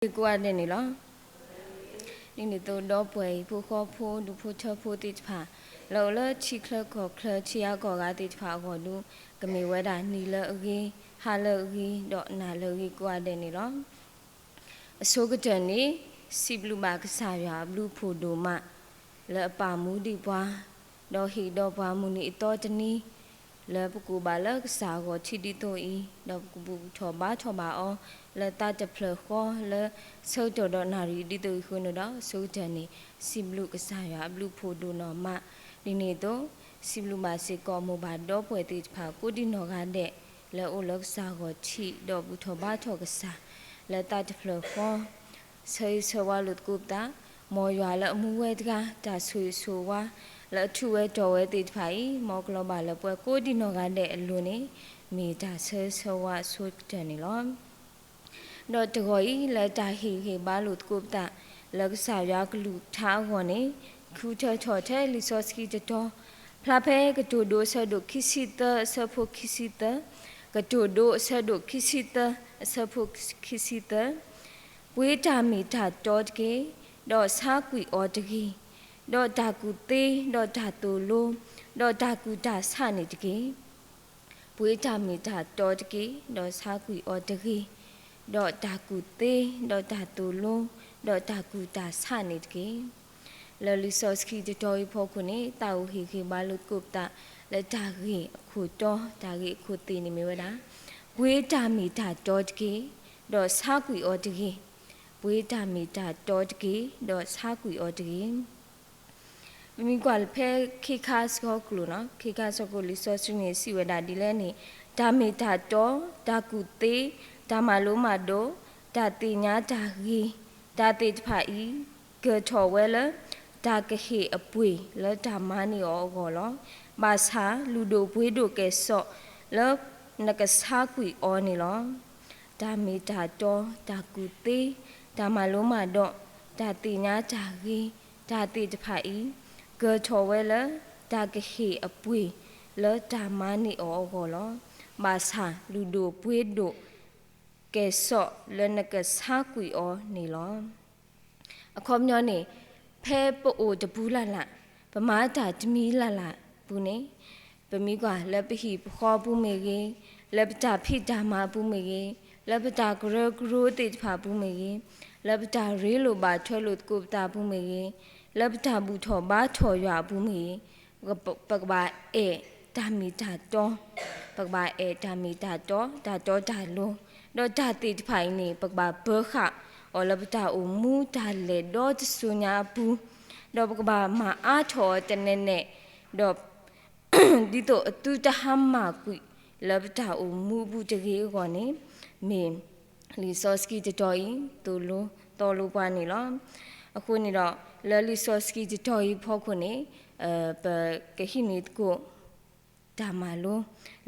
ကိးဂၤဒဲးန့ၣ်လီၤ. ဒ်န့ၣ်အသိး ဒီပုၢ်ဝဲၢ်ဟံၣ်ဖိဃီဖိ ဒူဖိထၢဖိသ့ၣ်တဖၣ် လၢအိၣ်လၢထံချၢကီၢ်ချၢ ထံဂၤကီၢ်ဂၤသ့ၣ်တဖၣ်အဂီၢ်ဒုး ကမ့ၢ်ဝဲဒၣ်နံၤလၢအဂ့ၤ, ဟါလၢအဂ့ၤ, ဒီးနၤလၢအဂ့ၤကိးဂၤဒဲးန့ၣ်လီၤ. အဆိကတၢၢ်န့ၣ် စံးဘျုးဘၣ်ကစၢ်ယွၤအဘျုးအဖှိၣ်ဒိၣ်မး လၢအပာ်မူဒံးပှၤ, ဒီးဟ့ၣ်ဒီးပှၤမုၢ်နံၤအသီတနံၤ လၢပကအိၣ်ဘၣ်လၢကစၢ်အဂီၢ်ထံးဒ်သိးအံၤ, ဒီးပကဘူၣ်ထီၣ်ဘါထီၣ်ဘၣ်အီၤ လၢသးတဖျၢၣ်ဃီ လၢဆၢကတီၢ်ဒီးနၣ်ရံၣ်ဒ်သိးအံၤအဃိန့ၣ်ဒီး အဆိကတၢၢ်န့ၣ် စံးဘျုးကစၢ်ယွၤအဘျုးအဖှိၣ်ဒိၣ်နီၢ်မး. ဒ်န့ၣ်အသိး စံးဘျုးဘၣ်စ့ၢ်ကီး မိၢ်ပၢ်ဒီပုၢ်ဝဲၢ်သ့ၣ်တဖၣ်ကိးဒံနီၢ်ဂၤဒဲး လၢအအိၣ်လၢကစၢ်အဂီၢ်ထံး ဒီးဘူၣ်ထီၣ်ဘါထီၣ်ကစၢ် လၢသးတဖျၢၣ်ဃီ ဆၢဂ့ၤဆၢဝါလိာ်သကိးပသး, မ်ယွၤလၢအမူဝဲတဂၤ တၢ်ဆိၣ်ဂ့ၤဆိၣ်ဝါ လၢအထူးဝဲတီၢ်ဝဲသ့ၣ်တဖၣ်အံၤ မ်ကလီၤဘၣ်လၢပှၤကိးဒံနီၢ်ဂၤဒဲးအလိၤန့ၣ် မ့ၢ်တၢ်ဆၢဂ့ၤဆၢဝါအဆိကတၢၢ်န့ၣ်လီၤ. ဒီးတဂီၤအံၤ လၢတၢ်ဟ့ၣ်ဂံၢ်ဟ့ၣ်ဘါလိာ်သကိးပသး လၢကစၢ်ယွၤကလုၢ်ကထါအဂီၢ်န့ၣ် ဃုထၢထီၣ်ထဲလံာ်စီဆှံတတီၤ ဖျါဖဲကတိၤဒိအဆၢဒိၣ်ခံဆံသၢ အဆၢဖိခံဆံသၢ, ကတိၤဒိအဆၢဒိၣ်ခံဆံသၢ အဆၢဖိခံဆံသၢ, ပှ့ၤတၢ်မ့ၢ်တၢ်တီတက့ၢ်, ဒီးဆါကွံာ်အီၤတဂ့ၤ, ဒီးတၢ်ကူၣ်သ့, ဒီးတၢ်သိၣ်လိ, ဒီးတၢ်ကူၣ်တၢ်ဆးန့ၣ်တက့ၢ်. ပှ့ၤတၢ်မ့ၢ်တၢ်တီတက့ၢ်, ဒီးဆါကွံာ်အီၤတဂ့ၤ, ဒီးတၢ်ကူၣ်သ့, ဒီးတၢ်သိၣ်လိ, ဒီးတၢ်ကူၣ်တၢ်ဆးန့ၣ်တက့ၢ်. လၢလံာ်စီဆှံတတီၤအံၤအဖီခိၣ်န့ၣ် သးအိၣ်ဟ့ၣ်ဂံၢ်ဘါလိာ်သကိးပသး လၢတၢ်ဂ့ၢ်အခိၣ်တီ, တၢ်ဂ့ၢ်အခိၣ်သ့ၣ်န့ၣ်မ့ၢ်ဝဲဒၣ် ပှ့ၤတၢ်မ့ၢ်တၢ်တီတက့ၢ်, ဒီးဆါကွံာ်အီၤတဂ့ၤ. ပှ့ၤတၢ်မ့ၢ်တၢ်တီတက့ၢ်, ဒီးဆါကွံာ်အီၤတဂ့ၤ. ပမ့ၢ်ကွၢ်လၢဖဲခ့ခါဆှီကျိာ်နီၤ, ခ့ခါဆှီကျိာ်လံာ်စီဆှံန့ၣ် စံးဝဲဒၣ်ဒ်လဲၣ်န့ၣ်, တၢ်မ့ၢ်တၢ်တီ, တၢ်ကူၣ်သ့, တၢ်မၤလိမၤဒိး, တၢ်သ့ၣ်ညါတၢ်ဂ့ၤ, တၢ်သ့ၣ်တဖၣ်အံၤ ကၢၢ်ထီၣ်ဝဲလၢ တၢ်ကဟ့ၣ်အပှ့ၤလၢတၢ်မၤန့ၢ်အီၤအဂီၢ်လီၤ. ဘၣ်ဆၣ်လုၢ်ဒိၣ်ပှ့ၤဒိၣ်ကဲၣ်ဆိး လၢနကဆါကွံာ်အီၤန့ၣ်လီၤ. တၢ်မ့ၢ်တၢ်တီ, တၢ်ကူၣ်သ့, တၢ်မၤလိမၤဒိး, တၢ်သ့ၣ်ညါတၢ်ဂ့ၤ, တၢ်သ့ၣ်တဖၣ်အံၤ ကၢၢ်ထီၣ်ဝဲလၢ တၢ်ကဟ့ၣ်အပှ့ၤလၢတၢ်မၤန့ၢ်အီၤအဂီၢ်လီၤ. ဘၣ်ဆၣ်လုၢ်ဒိၣ်ပှ့ၤဒိၣ် ကဲၣ်ဆိးလၢနကဆါကွံာ်အီၤန့ၣ်လီၤ. အခီပညီန့ၣ် ဖဲပအိၣ်တပူၤလၢ်လၢ်, ပမၤတၢ်တမံၤလၢ်လၢ်အပူၤန့ၣ်, ပမ့ၢ်ကွၢ်လၢပဟံၣ်ပဃီအပူၤမ့ၢ်ဂ့ၤ, လၢပတၢ်ဖံးတၢ်မၤအပူၤမ့ၢ်ဂ့ၤ, လၢပတၢ်ကရၢကရိသ့ၣ်တဖၣ်အပူၤမ့ၢ်ဂ့ၤ, လၢပတၢ်ရ့လိာ်ဘၣ်ထွဲလိာ်သကိးပသးအပူၤမ့ၢ်ဂ့ၤ, လၢပတၢ်ဘူၣ်ထီၣ်ဘါထီၣ်ယွၤအပူၤမ့ၢ်ဂ့ၤ, ပကဘၣ်အဲၣ်တၢ်မ့ၢ်တၢ်တီ, ပကဘၣ်အဲၣ်တၢ်မ့ၢ်တၢ်တီ, တၢ်တီတၢ်လိၤ, ဒီးတၢ်သ့ၣ်တဖၣ်အံၤန့ၣ် ပကဘၣ်ပၢဃာ်အီၤလၢပတၢ်အိၣ်မူတၢ်လဲၤဒီတစိၤညါအပူၤ, ဒီးပကဘၣ်မၤအါထီၣ်အီၤတနဲၤနဲၤ, ဒီး ဒ်သိးအသုတဟါမၢ်ကွံာ်လၢပတၢ်အိၣ်မူအပူၤတဂ့ၤအဂီၢ်န့ၣ်, မ့ၢ်လံာ်စီဆှံတတီၤအံၤ သိၣ်လိသီလိပှၤန့ၣ်လီၤ. အဃိန့ၣ်ဒီး လၢလံာ်စီဆှံတတီၤအံၤအဖီခိၣ်န့ၣ် ပကဟံးန့ၢ်သကိး တၢ်မၤလိ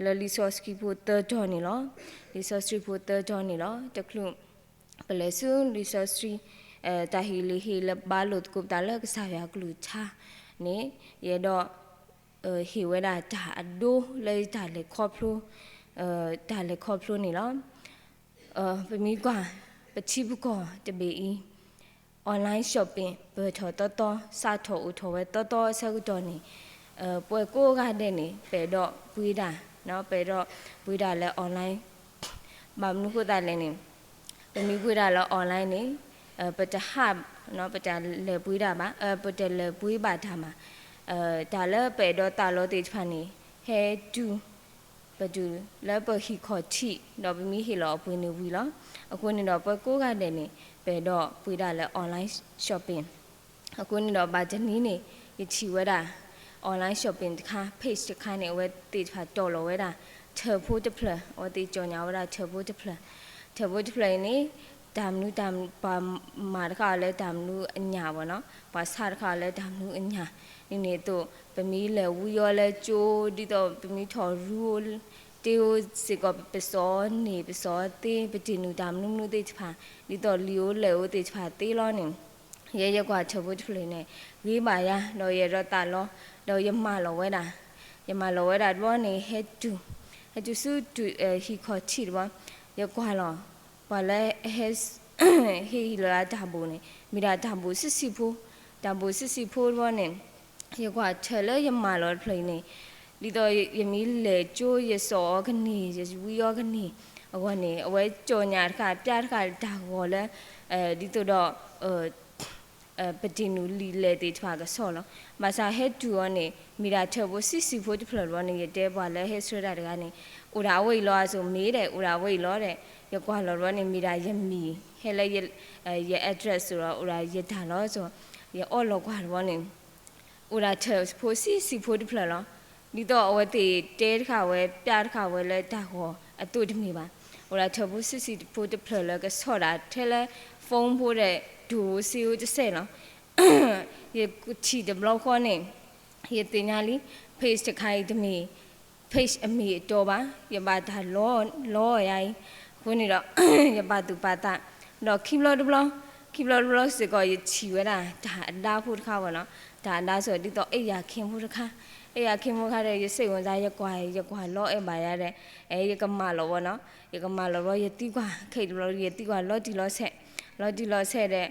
လၢလံာ်စီဆှံဖိသၢတီၤန့ၣ်လီၤ. လံာ်စီဆှံဖိသၢတီၤန့ၣ်လီၤ. တချုး ပလဲၤဆူလံာ်စီဆှံ တၢ်ဟ့ၣ်လံာ်ဟ့ၣ်ဘါလိာ်သကိးပသးလၢကစၢ်ယွၤကလုၢ်ကထါန့ၣ် ယအဲၣ်ဒိး ဟ့ၣ်ဝဲဒၣ်တၢ်အဒိလၢယတၢ်လဲၤခီဖျိ တၢ်လဲၤခီဖျိန့ၣ်လီၤ. ပမ့ၢ်ကွၢ် ပထံပကီၢ်တဘ့ၣ်အံၤ online shopping ပၢၢ်ထီၣ်သီသီ စးထီၣ်အိၣ်ထီၣ်ဝဲသီသီအဆၢကတီၢ်န့ၣ် ပှၤကိးဂၤဒဲးန့ၣ် ပအဲၣ်ဒိးပှ့ၤဒၣ် ပအဲၣ်ဒိးပှ့ၤဒၣ်လၢ online ဘၣ်မနုၤဃိသတးလဲၣ်န့ၣ် ပမ့ၢ်ပှ့ၤဒၣ်လၢ online န့ၣ် ပတဟး ပတလဲၤပှ့ၤဒၣ်ဘၣ် ပတလဲၤပှ့ၤဘၣ်တၢ်ဘၣ် တၢ်လၢပအဲၣ်ဒိးသးလီသ့ၣ်တဖၣ်န့ၣ် ဟဲတုၤ ပတုၤလၢပဟံၣ်ခီၣ်ထံး ဒီးပမ့ၢ်ဟ့ၣ်လီၤအပှ့ၤန့ၣ်ဝံၤလီၤ. အဃိန့ၣ်ဒီး ပှၤကိးဂၤဒဲးန့ၣ် ပအဲၣ်ဒိးပှ့ၤဒၣ်လၢ online shopping အဃိန့ၣ်ဒီး ဘၣ်တနံၤန့ၣ် ယထံၣ်ဝဲဒၣ် online shopping တခါ page တခါန့ၣ် အဝဲသ့ၣ်တဖၣ်တီၢ်လီၤဝဲဒၣ် ထၢၣ်ဖိတဖျၢၣ် အဝဲသ့ၣ်ကၠီၣ်ညါဝဲဒၣ်ထၢၣ်ဖိတဖျၢၣ် ထၢၣ်ဖိတဖျၢၣ်အံၤန့ၣ် တၢ်မနုၤတၢ် ပှၤမၤတခါအီၤလၢတၢ်မနုၤအညၣ်ဘၣ်နီၤ ပှၤဆါတခါအီၤလၢတၢ်မနုၤအညၣ် ဒ်န့ၣ်အသိး ပမ့ၢ်လဲၤဝံအီၤလၢကၠိ ဒ်သိးပမ့ၢ်ထီၣ်ရူ တ့အိၣ်စ့ၢ်ကီး ပစီၤန့ၢ် ပစီၤသ့ ပတ့ၢ်နုာ်တၢ်မနုၤမနုၤသ့ၣ်တဖၣ် ဒ်သိးလံာ်အိၣ်လဲၢ်အိၣ်သ့ၣ်တဖၣ်သ့လီၤန့ၣ် ယဲယကွၢ်ထၢၣ်ဖိတဖျၢၣ်န့ၣ် ဂ့ၤဘၣ်ယၤ ဒီးယအဲၣ်ဒိးသးလီ ဒီးယမၤလီၤဝဲဒၣ် ယမၤလီၤဝဲဒၣ်တဘျီန့ၣ် ဟဲတုၤ ဟဲတုၤဆူ ဟံၣ်ခီၣ်ထံးတဘျီ ယကွၢ်လီၤ ပှၤလၢအဟဲ ဟ့ၣ်လီၤအတၢ်ဘိးန့ၣ် မ့ၢ်ဒၣ်တၢ်ဘိးဆံးဆံးဖိ, တၢ်ဘိးဆံးဆံးဖိတဘျီန့ၣ် ယကွၢ်ထၢၣ်လၢယမၢလီၤတဖျၢၣ်အံၤန့ၣ် ဒ်သိးယမ့ၢ်လဲၤကၠိယစိာ်အီၤကန့ၢ် ယဝံအီၤကန့ၢ်အဂီၢ်န့ၣ် အဝဲကၠီၣ်ညၣ်တခါ ပျၢ်တခါတၢ်ဂီၤလၢ ဒ်သိးဒီး ပတ့ၢ်နုာ်လံာ်လဲၢ်သ့ၣ်တဖၣ်ကဆီၣ်လီၤ. ဘၣ်ဆၣ်ဟဲတုၤအီၤန့ၣ် မ့ၢ်ဒၣ်ထၢၣ်ဖိဆံးဆံးဖိတဖျၢၣ်တဘျီန့ၣ် ယတဲပှၤလၢဟဲဆှၢတၢ်တဂၤန့ၣ် အိၣ်ဒၣ်အဝဲအံၤလီၤ အစိၤမ့ၢ်ဒဲး အိၣ်ဒၣ်အဝဲအံၤလီၤဒီး ယကွၢ်လီၤတဘျီန့ၣ် မ့ၢ်ဒၣ်ယမံၤ ဟဲလၢ ယ address ဒီး အိၣ်ဒၣ်ယတၢ်လီၤ ယအီၣ်လီၤကွၢ်တဘျီန့ၣ် အိၣ်ဒၣ်ထၢၣ်ဖိဆံးဆံးဖိတဖျၢၣ်လီၤ. ဒ်သိးအဝဲသ့ၣ်တဲတခါဝဲ ပျၢ်တခါဝဲလၢတၢ်ဂီၤအသိးတမ့ၢ်ဘၣ်. အိၣ်ဒၣ်ထၢၣ်ဖိဆံးဆံးဖိတဖျၢၣ်လၢကဆီၣ်ဒၣ်ထဲလၢ phone ဖိဒီး ဒိၣ်စ့အိၣ်တစဲးလီၤ. ယထံၣ်တဘျီဃီန့ၣ် ယသ့ၣ်ညါလံ page တခါအံၤတမ့ၢ် page အမ့ၢ်အတီဘၣ်, ယဘၣ်တၢ်လီလီယၤအံၤ, အဃိန့ၣ်ဒီး ယပာ်သူၣ်ပာ်သး, ဒီးခံဘျီတဘျီ, ခံဘျီတဘျီစ့ၢ်ကီး ယထံၣ်ဝဲဒၣ် တၢ်အဒါဖိတခါဝဲနီၤ, တၢ်အဒါစ့ၢ်ကီး ဒ်သိးအဲၣ်ယၤခ့ဖိတခါ, အဲၣ်ယၤခ့ဖိတခါဒီး ယစိတ်ဝင်စား ယကွၢ် ယကွၢ်လီအဲၣ်ဘၣ်ယၤဒီး အဲ ယကမၤလီၤဝဲနီၤ, ယကမၤလီၤဘျီ ယသံကွၢ် ခဲအံၤတဘျီ ယသံကွၢ်လီၤတံၢ်လီၤဆဲး, လီၤတံၢ်လီၤဆဲးဒီး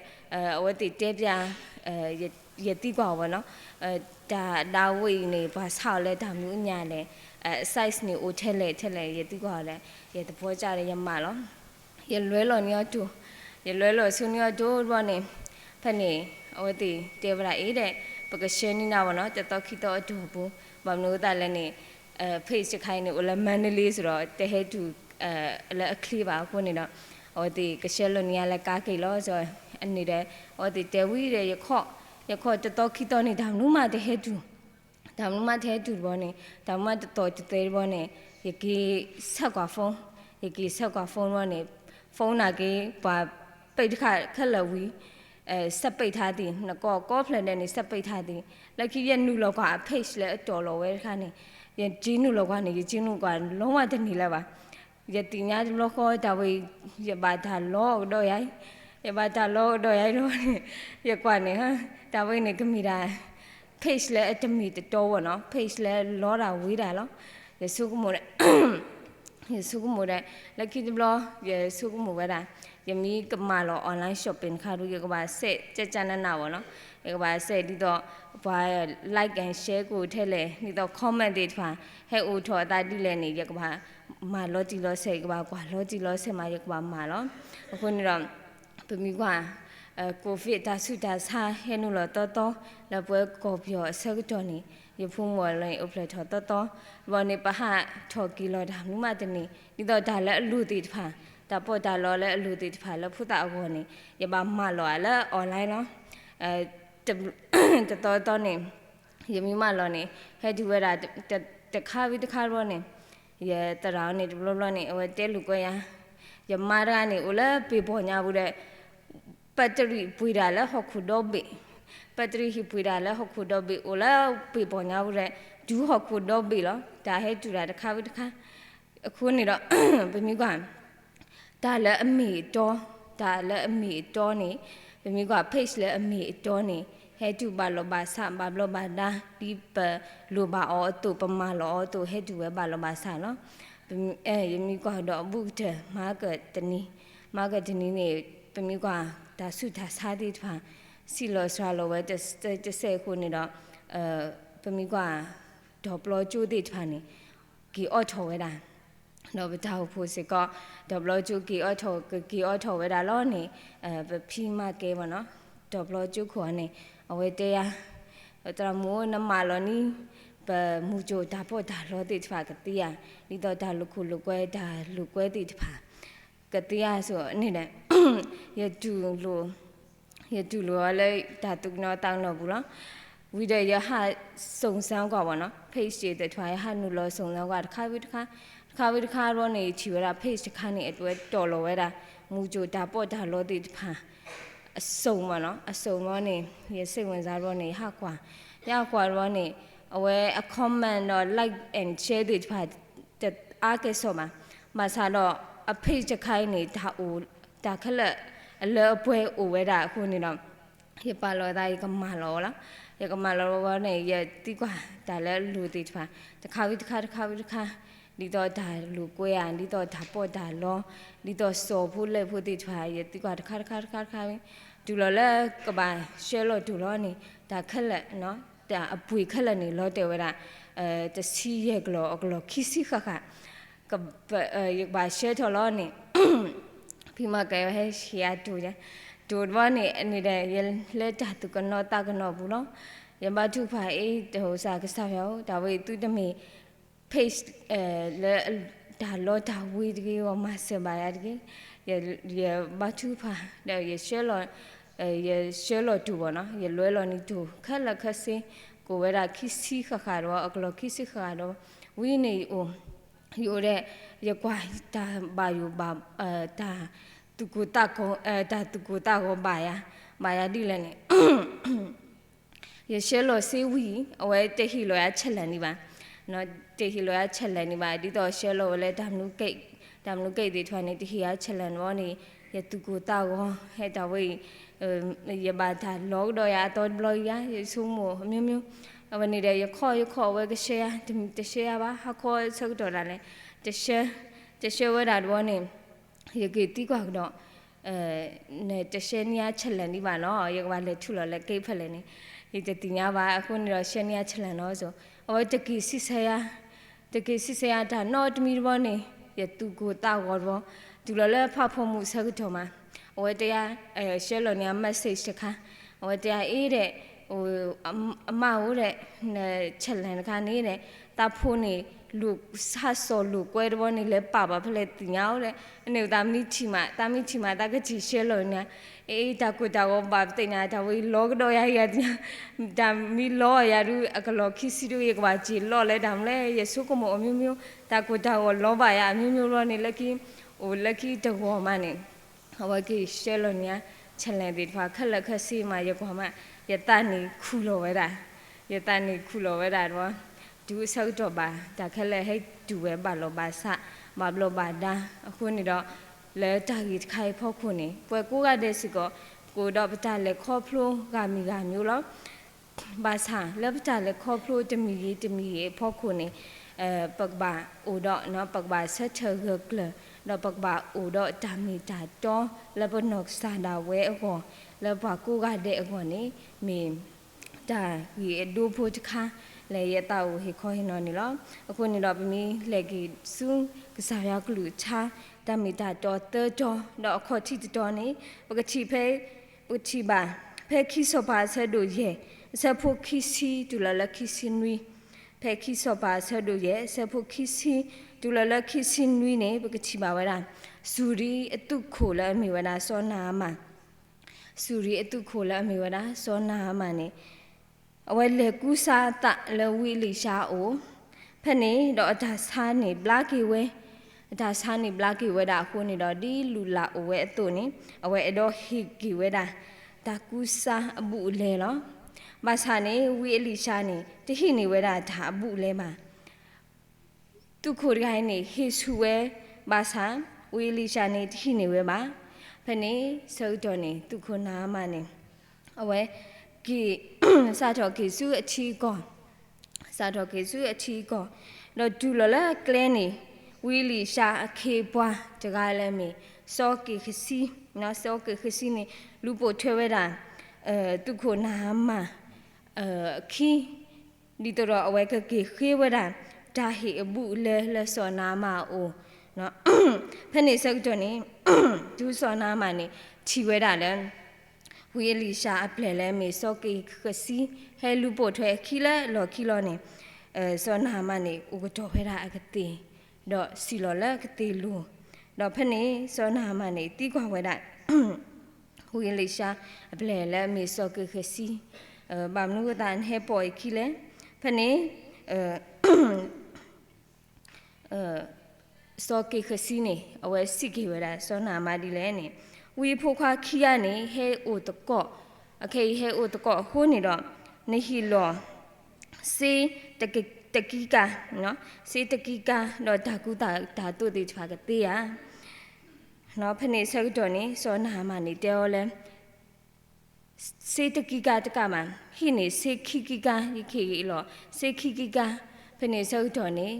အဝဲသ့ၣ်တဲပျး ယသံကွၢ်အီၤဝဲနီၤ, တၢ်အဒါဝဲအံၤန့ၣ် ပှၤဆါအီၤလၢတၢ်မနုၤအညါလဲၣ်, size န့ၣ်အိၣ်ထဲလဲၣ်ထဲလဲၣ် ယသံကွၢ်အီၤဒီး ယသဖီကၢ်ဒီးယမၤလီၤ, ယလွဲလီၤန့ၢ်အီၤတိၢ်, ယလွဲလီၤဆိန့ၢ်အီၤတိၢ်တဘျီန့ၣ်, ဖဲန့ၣ် အဝဲသ့ၣ်တဲဝဲဒၣ်အံၤဒီး ပကဆှၢန့ၢ်နၤဝဲနီၤ တသီခံသီအတီၢ်ပူၤ, ဘၣ်မနုၤအဃိသတးလဲၣ်န့ၣ် page တခါအံၤန့ၣ် အိၣ်လၢမါဒလ့စ့ၢ်ဒီး တဟဲတုၤ လၢအချ့ဘၣ်အဃိန့ၣ်ဒီး အဝဲသ့ၣ်ကဆှၢလီၤန့ၢ်ယၤလၢကါက့ၤလီၤ, အန့ၣ်ဒီး အဝဲသ့ၣ်တဲဝံၤဒီး ယခီၣ် ယခီၣ်တသီခံသီန့ၣ် တၢ်မနုၤမးတဟဲတုၤ, တၢ်မနုၤမးတဟဲတုၤတဘျီန့ၣ် တၢ်မနုၤမးတသီတသဲတဘျီန့ၣ် ယက့ၤဆဲးကွၢ် phone, ယက့ၤဆဲးကွၢ် phone တဘျီန့ၣ် phone နာ်က့ ပှၤပိတ်တခါခဲလၢာ်ဝံၤ စက်ပိတ်ထားသည်, နကိးကိးဖျၢၣ်ဒဲးန့ၣ် စက်ပိတ်ထားသည်, လၢခံယနုာ်လီၤကွၢ်အ page လၢအတီၢ်လီၤဝဲတခါန့ၣ်, ယက့ၤနုာ်လီၤကွၢ်န့ၣ် ယက့ၤနုာ်ကွၢ် လုံးဝ တန့ၢ်လၢၤဘၣ်, ယသ့ၣ်ညါတဘျီဃီ တၢ်ဝဲအံၤ ယဘၣ်တၢ်လီကဒီးယၤအံၤ, ယဘၣ်တၢ်လီကဒီးယၤအံၤတဘျီန့ၣ် ယကွၢ်န့ၣ် တၢ်ဝဲအံၤန့ၣ် ကမ့ၢ်ဒၣ် page လၢအတမ့ၢ်တတီဝဲနီၤ, page လၢလီတၢ်ဝ့ၤဒၣ်လီၤ, ယဆိကမိၣ် ယဆိကမိၣ်ဒီး လၢခံတဘျီ ယဆိကမိၣ်ဝဲဒၣ် ယမ့ၢ်ကမၤလီၤ online shopping တခါဒီး ယကဘၣ်စဲး ကကနနဝဲနီၤ, ယကဘၣ်စဲးဒ်သိး ပှၤ like and share ကအိၣ်ထဲလဲၣ် ဒ်သိး comment သ့ၣ်တဖၣ် ဟဲအိၣ်ထီၣ်အသးဒ်လဲၣ်န့ၣ် ယကဘၣ်မၤလီၤတံၢ်လီၤဆဲး, ယကဘၣ်ကွၢ်လီၤတံၢ်လီၤဆဲးမး ယကဘၣ်မၤလီၤ, အဃိန့ၣ်ဒီး ပမ့ၢ်ကွၢ် COVID တၢ်ဆူးတၢ်ဆါဟဲနုာ်လီၤသီသီ လၢပဝဲကီၢ်ပယီၤအဆၢကတီၢ်န့ၣ် ယဖိမုၣ်လၢအိၣ်ဖျဲၣ်ထီၣ်သီသီ ဘၣ်န့ၣ် ပဟးထီၣ်က့ၤလီၤတၢ်မနုၤမးတန့ၢ် ဒ်သိးတၢ်လၢအလိၤသ့ၣ်တဖၣ် တၢ်ပီးတၢ်လီလၢအလိၤသ့ၣ်တဖၣ်လၢဖိသၣ်အဂီၢ်န့ၣ် ယဘၣ်မၤလီၤလၢ online လီၤ, တသီသီန့ၣ် ယမ့ၢ်မၤလီၤန့ၣ် ဟဲတုၤဝဲဒၣ် တခါဝံၤတခါတဘျီန့ၣ် ယသရၣ်န့ၣ်တဘျီဘျီန့ၣ် အဝဲတဲလိာ်ကွဲယၤ, ယမါတဂၤန့ၣ် အိၣ်လၢပ့ၤပီၢ်ညါပူၤဒီး ပဲတရံးပှ့ၤတၢ်လၢဟီၣ်ခိၣ်ဒီဘ့ၣ်, ပဲတရံးဟံၣ်ပှ့ၤတၢ်လၢဟီၣ်ခိၣ်ဒီဘ့ၣ် အိၣ်လၢပ့ၤပီၢ်ညါပူၤဒီး တုၤဟီၣ်ခိၣ်ဒီဘ့ၣ်လီၤ, တၢ်ဟဲတုၤတၢ်တခါဝံၤတခါ, အဃိန့ၣ်ဒီး ပမ့ၢ်ကွၢ် တၢ်လၢအမ့ၢ်အတီ, တၢ်လၢအမ့ၢ်အတီန့ၣ် ပမ့ၢ်ကွၢ် page လၢအမ့ၢ်အတီန့ၣ် ဟဲတုၤဘၣ်လီၤဘၣ်ဆး ဘၣ်ဘျီးဘၣ်ဒါ ဒ်ပလိၣ်ဘၣ်အီၤအသိး ပမၤလီၤအီၤအသိး ဟဲတုၤဝဲဘၣ်လီၤဘၣ်ဆးလီၤ. ယမ့ၢ်ကွၢ်ဒီးအဘူးကတၢၢ် မၤကတနံၤ, မၤကတနံၤန့ၣ် ပမ့ၢ်ကွၢ် တၢ်ဆူးတၢ်ဆါသ့ၣ်တဖၣ် ဆံးလီၤစှၤလီၤဝဲတစဲးဃိန့ၣ်ဒီး ပမ့ၢ်ကွၢ် ဒီးပျီကၠိသ့ၣ်တဖၣ်န့ၣ် က့ၤအိးထီၣ်ဝဲဒၣ် ဒီးပတၢ်အိၣ်ဖှိၣ်စ့ၢ်ကီး ဒီးပျီကၠိက့ၤအိးထီၣ် ကက့ၤအိးထီၣ်ဝဲဒၣ်လီၤန့ၣ် ပဖံမၤကဲဝဲနီၤ ဒီးပျီကၠိခိၣ်အီၤန့ၣ် အဝဲတဲယၤ သရၣ်မုၣ် နမၤလီၤန့ၣ် ပမူၤကၠိၣ်တၢ်ပီးတၢ်လီသ့ၣ်တဖၣ်ကသ့ဧါ, ဒ်သိးတၢ်လိာ်ခိၣ်လိာ်ကွဲ တၢ်လိာ်ကွဲသ့ၣ်တဖၣ် ကသ့ဧါဆိန့ၣ်ဒီး ယတူၢ်လိာ် ယတူၢ်လိာ်အီၤလၢတၢ်သူၣ်ကနီၤသးကနီၤပူၤလီၤ. ဝံၤဒီးယဟးစုံစမ်းကွၢ်ဝဲနီၤ page သ့ၣ်တဖၣ် ယဟးနုာ်လီၤစုံစမ်းကွၢ်တခါဝံၤတခါ တခါဝံၤတခါဘျီန့ၣ် ယထံၣ်ဝဲဒၣ် page တခါန့ၣ် အဝဲတီၢ်လီၤဝဲဒၣ် မူၤကၠိၣ်တၢ်ပီးတၢ်လီသ့ၣ်တဖၣ် အစုံမးနီၤ အစုံဘျီန့ၣ် ယစိတ်ဝင်စားဘျီန့ၣ် ယဟးကွၢ် ယဟးကွၢ်ဘျီန့ၣ် အဝဲအ comment ဒီး like and share သ့ၣ်တဖၣ် တအါကဲၣ်ဆိးဘၣ်. ဘၣ်ဆၣ်ဒီး အ page တခါအံၤန့ၣ် တၢ်အိၣ် တၢ်ခဲလၢာ်အလၢအပှဲၤအိၣ်ဝဲဒၣ်အဃိန့ၣ်ဒီး ယပာ်လီၤသး ယကမၤလီၤအီၤလီၤ. ယကမၤလီၤဝဲန့ၣ် ယသံကွၢ်တၢ်လၢအလိၤသ့ၣ်တဖၣ် တခါဝံၤတခါ တခါဝံၤတခါ ဒ်သိးတၢ်လိာ်ကွဲဧါ, ဒ်သိးတၢ်ပီးတၢ်လီ, ဒ်သိးစီၤဖိလဲၣ်ဖိသ့ၣ်တဖၣ် ယသံကွၢ်တခါတခါတခါတခါ, တုၤလီၤလၢကဘၣ်ဆှၢလီၤတိၢ်လီၤန့ၣ် တၢ်ခဲလၢာ်, တၢ်အပှ့ၤခဲလၢာ်န့ၣ် လီၤတဲာ်ဝဲဒၣ် တဆံယဲၢ်ကလီၤ အကလီၢ်ခံဆံဃၣ်ဃၣ် ယကဘၣ်ဆှၢထီၣ်လီၤန့ၣ် ဖံမၤကဲဝဲဟဲဆှၢတိၢ်, တိၢ်တဘျီန့ၣ်န့ၣ်ဒီး ယလၢတၢ်သူၣ်ကနီၤသးကနီၤပူၤလီၤ. ယဘါထုကဖၣ်အံၤ တဟိစၢ်ကစၢ်ယွၤဧၢ, တၢ်ဝဲအံၤသုတမ့ၢ် page လၢတၢ်လီတၢ်ဝ့ၤတဂ့ၤ ဂီၤမၤစၢၤဘၣ်ယၤတဂ့ၤ, ယဘါထုကဖၣ် ဒီးယဆှၢလီၤ ယဆှၢလီၤတိၢ်ဘၣ်နီၤ, ယလွဲလီၤန့ၢ်တိၢ် ခဲလၢာ်ခဲဆ့ ကိးဝဲဒၣ်ခံဆံဃၣ်ဃၣ်ဒီး အကလီၢ်ခံဆံဃၣ်ဃၣ်ဒီး ဝံၤန့ၣ်ယအိၣ် ယအိၣ်ဒီး ယကွၢ်တၢ်ဘၣ်ယိၣ်ဘၣ် တၢ် သူၣ်ကိၢ်သးဂီၤ တၢ်သူၣ်ကိၢ်သးဂီၤဘၣ်ယၤ, ဘၣ်ယၤဒ်လဲၣ်န့ၣ် ယဆှၢလီၤစ့ဝံၤ အဝဲတဟ့ၣ်လီၤယၤ challenge န့ၣ်ဘၣ်, တဟ့ၣ်လီၤယၤ challenge န့ၣ်ဘၣ်, ဒ်သိးဆှၢလီၤဝဲလၢ တၢ်မနုၤကဲသ့ၣ်တဖၣ်န့ၣ် တဟ့ၣ်ယၤ challenge ဘၣ်န့ၣ် ယသူၣ်ကိၢ်သးဂီၤ ဟဲတၢ်ဝဲအံၤ ယဘၣ်တၢ်လီကဒီးယၤအသီတဘျီအံၤဧါ, ယဆိကမိၣ် အမျိုးမျိုး, အဝဲန့ၣ်ဒီး ယခီၣ်ယခီၣ်အဝဲကဆှၢယၤ, တဆှၢယၤဘၣ်, ဟါခီဆၢကတီၢ်ဒၣ်လဲာ် တဆှၢ, တဆှၢဝဲဒၣ်တဘျီန့ၣ် ယက့ၤသံကွၢ်ကဒီး နတဆှၢန့ၢ်ယၤ challenge ဒံးဘၣ်နီၤ, ယကဘၣ်လဲၤထူလီၤလၢက့ဖဲလဲၣ်န့ၣ် ယတသ့ၣ်ညါဘၣ်, အဃိန့ၣ်ဒီး ဆှၢန့ၢ်ယၤ challenge နီၤ, အဝဲတက့ၤစံးဆၢယၤ, တက့ၤစံးဆၢယၤတၢ်နီတမံၤတဘျီန့ၣ် ယသူၣ်ကိၢ်သးဂီၤတဘျီ, တုၤလီၤလၢဖးဖီမုၢ်ဆၢကတီၢ်မး အဝဲတဲယၤ ဆှၢလီၤန့ၢ်ယၤ message တခါ, အဝဲတဲယၤအ့ဒီး အမါဧိၤဒီး န challenge တခါန့ၣ်ဒီး သးဖိန့ၣ် လူၤဆါစီၤလိာ်ကွဲတဘျီန့ၣ် လဲၤပာ်ဘၣ်ဖဲလဲၣ်သ့ၣ်ညါဧိၤဒီး အန့ၣ်သးမ့ၢ်ထံၣ်မး သးမ့ၢ်ထံၣ်မး သးကထံၣ်ဆှၢလီၤန့ၣ်, အ့ တၢ်ကိၢ်တၢ်ဂီၤဘၣ်ပသ့ၣ်ညါ တၢ်ဝဲအံၤလီကဒီးယၤ ယသ့ၣ်ညါ, တၢ်မ့ၢ်လီယၤဒုး အကလီၢ်ခံဆံဒုး ယကဘၣ်စ့ၢ်လီၤလၢတၢ်မနုၤလဲၣ် ယဆိကမိၣ် အမျိုးမျိုး, တၢ်ကိၢ်တၢ်ဂီၤလီဘၣ်ယၤ အမျိုးမျိုး တဘျီန့ၣ် လၢခံ အိၣ်လၢခံတဂီၤမးန့ၣ် အဝဲက့ၤဆှၢလီၤန့ၢ်ယၤ challenge သ့ၣ်တဖၣ် ခဲလၢာ်ခဲဆ့မး ယကွၢ်မး ယသးန့ၣ်ခူၣ်လီၤဝဲဒၣ်, ယသးန့ၣ်ခူၣ်လီၤဝဲဒၣ်ဒီး တုၤဆၢကတီၢ်ဘၣ် တၢ်ခဲလၢာ်ဟဲတုၤဝဲဘၣ်လီၢ်ဘၣ်စး ဘၣ်ဘျီးဘၣ်ဒါ, အဃိန့ၣ်ဒီး လၢတၢ်ဂ့ၢ်တခါအံၤအဖီခိၣ်န့ၣ် ပှၤကိးဂၤဒဲးစ့ၢ်ကီး ကအိၣ်ဒီးပတၢ်လဲၤခီဖျိဂၤမံၤဂၤမံၤလီၤ. ဘၣ်ဆၣ်လၢပတၢ်လဲၤခီဖျိတမံၤဂ့ၤတမံၤဂ့ၤအဖီခိၣ်န့ၣ် ပကဘၣ်အိၣ်ဒီး ပကဘၣ်ဆၢထၢၣ်ဂၢၢ်ကျၢၤ ဒီးပကဘၣ်အိၣ်ဒီးတၢ်မ့ၢ်တၢ်တီလၢပနီၢ်ကစၢ်ဒၣ်ဝဲအဂီၢ် လၢပှၤကိးဂၤဒဲးအဂီၢ်န့ၣ် မ့ၢ်တၢ်ဂ့ၢ်အဒိဖိတခါ လၢယသးအိၣ်ဟ့ၣ်ခီဟ့ၣ်နီၤန့ၣ်လီၤ. အဃိန့ၣ်ဒီး ပမ့ၢ်လဲၤက့ၤဆူကစၢ်ယွၤကလုၢ်ကထါ တၢ်မ့ၢ်တၢ်တီသၢတီ ဒီးအခီၣ်ထံးတတီန့ၣ် ပကထံၣ်ဖဲ ပကထံၣ်ဘၣ် ဖဲခံစီၤပၤအဆၢဒိၣ်ယဲၢ် အဆၢဖိခံဆံတုၤလီၤလၢခံဆံနွံ, ဖဲခံစီၤပၤအဆၢဒိၣ်ယဲၢ် အဆၢဖိခံဆံ တုၤလီၤလၢခံဆံနွံန့ၣ် ပကထံၣ်ဘၣ်ဝဲဒၣ် စူၤရံအသုးခိၣ်လၢအမ့ၢ်ဝဲဒၣ်စီၤနၤအမၣ် စူၤရံအသုးခိၣ်လၢအမ့ၢ်ဝဲဒၣ်စီၤနၤအမၣ်န့ၣ် အဝဲလဲၤကူစါအသးလၢဝံအ့လံၡါအအိၣ်, ဖဲန့ၣ်ဒီးအတၢ်ဆါန့ၣ်ဘျါက့ၤဝဲ, အတၢ်ဆါန့ၣ်ဘျါက့ၤဝဲဒၣ်အဃိန့ၣ်ဒီး ဒ်လုၢ်လၢ်အိၣ်ဝဲအသိးန့ၣ် အဝဲအဲၣ်ဒိးဟ့ၣ်က့ၤဝဲဒၣ် တၢ်ကူစါအဘူးအလဲလီၤ. ဘၣ်ဆၣ်န့ၣ် ဝံအ့လံၡါန့ၣ် တဟ့ၣ်န့ၢ်ဝဲဒၣ်တၢ်အဘူးအလဲဘၣ် သုးခိၣ်တဂၤအံၤန့ၣ် ဟ့ၣ်ဆူၣ်ဝဲဘၣ်ဆၣ် ဝံအ့လံၡါန့ၣ် တဟ့ၣ်န့ၢ်ဝဲဘၣ်. ဖဲန့ၣ်ဆၢကတီၢ်န့ၣ် သုးခိၣ်နၤအမၣ်န့ၣ် အဝဲက့ၤ စးထီၣ်က့ၤဆူအထံအကီၢ်, စးထီၣ်က့ၤဆူအထံအကီၢ်, ဒီးတုၤလီၤလၢအကျဲန့ၣ် ဝံအ့လံၡါအခ့အပှၤတဂၤလၢအမ့ၢ် စီၤက့ၤဃစံ, စီၤက့ၤဃစံန့ၣ် လူၤပိာ်ထွဲဝဲဒၣ် သုးခိၣ်နၤအမၣ် အခံ ဒ်သိးဒီးအဝဲကက့ၤဃ့ဝဲဒၣ် တၢ်ဟ့ၣ်အဘူးအလဲလၢစီၤနၤအမၣ်အအိၣ်, ဖဲန့ၣ်ဆၢကတီၢ်န့ၣ် တုၤစီၤနၤအမၣ်န့ၣ် ထံၣ်ဝဲဒၣ်လၢ ဝံအ့လံၡါအပျဲၢ်လၢအမ့ၢ်စီၤက့ၤဃစံ ဟဲလူၤပိာ်ထွဲအခံလၢအလီၢ်ခံလီၤန့ၣ် စီၤနၤအမၣ်န့ၣ် အိၣ်ကတီၢ်ဝဲဒၣ်အကသ့ၣ်, ဒီးစံၣ်လီၤလၢအကသ့ၣ်လိၤ, ဒီးဖဲန့ၣ်စီၤနၤအမၣ်န့ၣ် သံကွၢ်ဝဲဒၣ် ဝံအ့လံၡါအပျဲၢ်လၢအမ့ၢ်စီၤက့ၤဃစံ, ဘၣ်မနုၤအဃိသတးနဟဲပိာ်အခံလဲၣ်. ဖဲန့ၣ် စီၤက့ၤဃစံန့ၣ် အဝဲစံးက့ၤဝဲဒၣ်စီၤနၤအမၣ်ဒ်လဲၣ်န့ၣ်, ဝံအဖိခွါခံဂၤန့ၣ် ဟဲအိၣ်သကိး, အခဲအံၤဟဲအိၣ်သကိးအဃိန့ၣ်ဒီး နဟ့ၣ်လီၤ စ့တကံကါ, စ့တကံကါ ဒီးတၢ်ကူတၢ်သိးသ့ၣ်တဖၣ်ကသ့ဧါ. ဖဲန့ၣ်ဆၢကတီၢ်န့ၣ် စီၤနၤအမၣ်န့ၣ် တဲအီၤလၢ စ့တကံကါတကးမး, ဟံးန့ၢ်စ့ခံကံကါ ယကဟ့ၣ်လီၤ စ့ခံကံကါ. ဖဲန့ၣ်ဆၢကတီၢ်န့ၣ်